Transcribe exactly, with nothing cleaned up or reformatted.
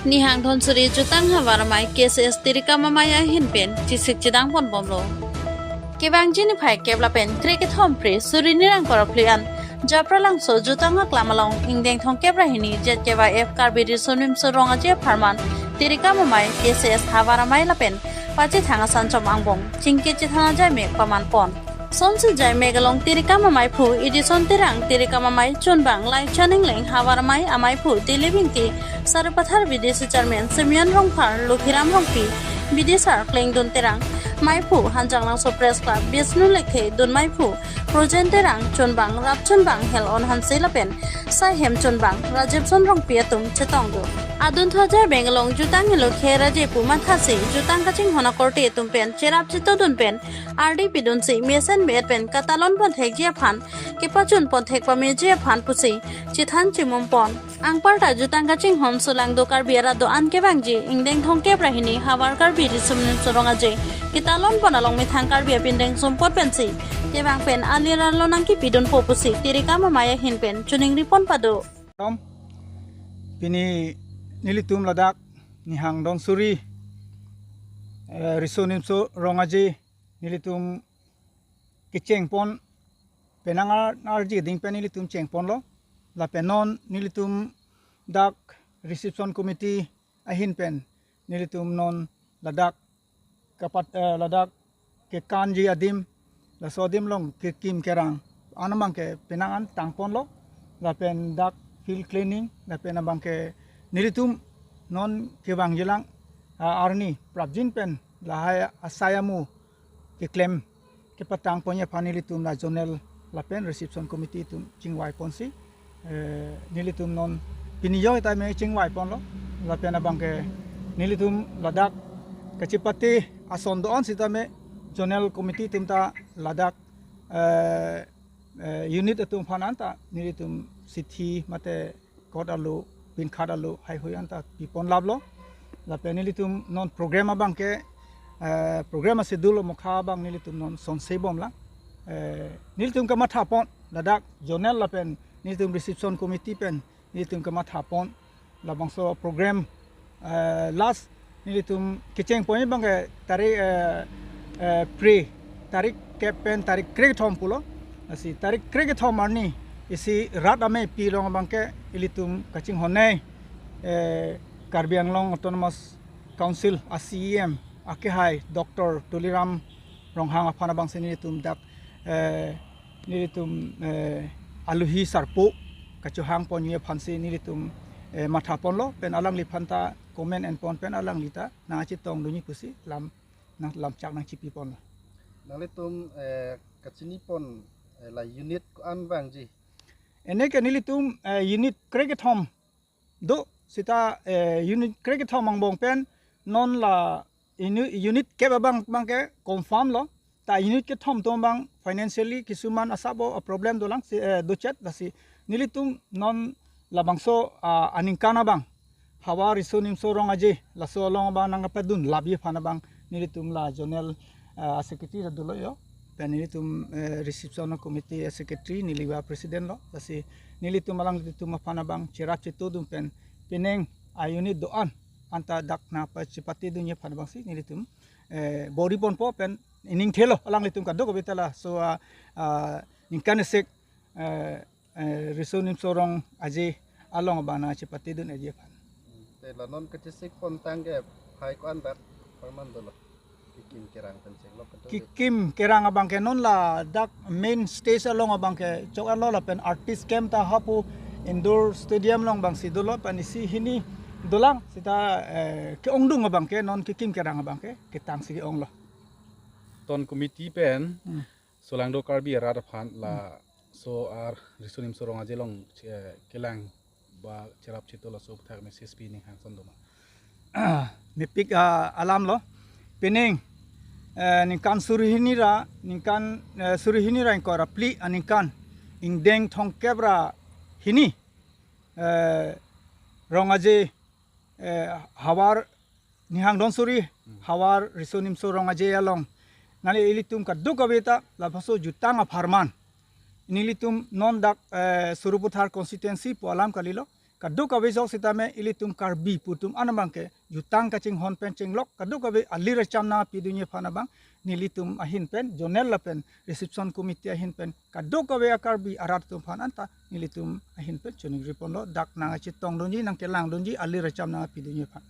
Nihang Dhonsuri Jutang Havar Amei K C S Tirikam Amei ahin pen chesik chedang pon bomlo. Kevangji niphai kep lapen kre kethom Phre suri hini ra ingkoi ra phli an Japralangso Jutang Aklam along ingdeng thomkep ra hini Z K Y F Karbi Riso Nimso Rong Aje apharman Tirikam Amei K C S Havar Amei lapen pachethang asan chom angbong chingki chethan ajai mek paman pon. Sonsi jai mek along Tirikam Amei phu Edison Terang, Tirikam Amei chunbang Laichan Engleng, Havar Amei amei phu Dilip Ingti, Sarupathar B D C Chairman Simeon Rongphar, Lukhiram Rongpi, B D C Klengdun Terang, meiphu Hanjanglangso Press Club Bishnu Lekthe, dun meiphu Projen Terang, chunbang Rapchunbang Hel-on Hanse lapen saihem chunbang Rajibson Rongpi atum chetong do. Adun tho ajai mek along jutang helo kher aje pu mathasi jutang kachinghon akorte atum pen cherap chetodun pen ardi pidunsi mesen me-et pen katalon pon thekji aphan, kepachun pon thek pameji aphan pusi chethan chimum pon. Anparta jutang kachinghon Solangdo Karbi arat do-an kevangji ingdeng thomkep ra hini Havar Karbi Riso Nimso Rong Aje ketalon pon along methang Karbi apindeng sumpot pensi kevang pen alir arlo nangkepidunpo pusi Tirikam Amei ahin pen choningri pon pado. Tom, pini nelitum ladak Nihang Dhonsuri, eh, Riso Nimso Rong Aje nelitum kecheng pon, penang ar-, arji ding pen nelitum cheng ponlo. Lapen non nelitum dak reception committee ahin pen nelitum non ladak kapat, eh, ladak kekanji adim, laso adim along kekim kerang an abangke penang an tang ponlo. Lapen dak field cleaning lapen abangke nelitum non kevangjilang, ah, arni prapjin pen lahai asai amu keklem kepatang ponji aphan nelitum la zonal lapen reception committee atum chingvai ponsi, eh, nelitum non pini yo ita me chingvai ponlo. Lapen abangke nelitum ladak kachepate ason do-an sitame zonal committee atum ta ladak, eh, eh, unit atum aphan anta nelitum sithi mate kot alo, pin khat alo, haihui anta pipon laplo. Lapen nelitum non program abangke, eh, program aschedule mokha abang nelitum non sonse bomlang. Eh, nelitum kamatha pon, ladak zonal lapen nelitum reception committee pen nelitum kamatha pon, labangso program, eh, last nelitum kecheng ponji abangke tarik, eh, eh, Phre tarik kep pen tarik kre kethom pulo. Lasi tarik kre kethom arni isi rat amei pi along abangke ilitum kachinghonnei, eh, Karbi Anglong Autonomous Council a C E M akehai Doctor Tuliram Ronghang aphan abangsi nelitum dak, eh, nelitum, eh, aluhi sarpo kachohang ponji aphansi nelitum, eh, matha ponlo pen alangliphan ta comment en pon pen alangli ta nangchetongdunji pusi lam nang lamchak nangchipi ponlo. Nanglitum, eh, kachini pon, eh, la unit ko-an vangji? Ene ke nelitum, eh, unit kre kethom do sita, eh, unit kre kethom angbong pen non la inu-, unit kep abang abangke confirm lo. Ta unit kethom atum abang financially kisuman asabo problem dolang si, eh, dochet, lasi nelitum non labangso, ah, aningkan abang Havar Riso Nimso Rong Aje laso along abang nangpadun lapji aphan abang nelitum la zonal, ah, secretary ta dolo yo. Pen nelitum, eh, reception committee secretary neli vice president lo. Lasi nelitum alanglitum aphan abang cherap chetodun pen penang a unit do-an anta dak nangpachepatedunji aphan abangsi nelitum, eh, bor-i ponpo pen ining thelo alanglitum kadokave ta laso, ah, ah, ningkan isi, eh, eh, Riso Nimso Rong Aje along abang nangchepatedun aji aphan. Te la non kachesik pon tangke phai ko-an dak apharman dolo? Kekim kerang pen chenglo kedo. Kekim kerang abangke non ladak main stage along abangke chok arlo lapen artist camp ta hapu indoor stadium along abangsi dolo pen isi hini dolang sita, eh, ke-ongdung abangke non kekim kerang abangke ketangsi ke-onglo. Ton committee pen, hmm, Solangdo Karbi arat aphan la, hmm, so ar Riso Nimso Rong Aje along che-, kelang ba cherap cheto laso aputhak message pi ning hangson doma? Mepik, ah, alam lo. Penang, eh, ningkan suri hini ra, ningkan, eh, suri hini ra ingkoi ra phli aningkan ingdeng thomkep ra hini, eh, Rong Aje, eh, Havar Nihang Dhonsuri, hmm, Havar Riso Nimso Rong Aje along nangli ilitum kadokave ta labangso jutang apharman nelitum non dak, eh, Sarupathar constituency pu alam kalilo. kadokave jok sitame ilitum Karbi pu atum an abang ke jutang kachinghon pen chinglok, kadokave alir acham nangpidunji aphan abang nelitum ahin pen zonal lapen reception committee ahin pen kadokave a-Karbi arat atum aphan anta nelitum ahin pen choningri ponlo, dak nangkachetongdunji, nangkelangdunji, alir acham nangpidunji aphan.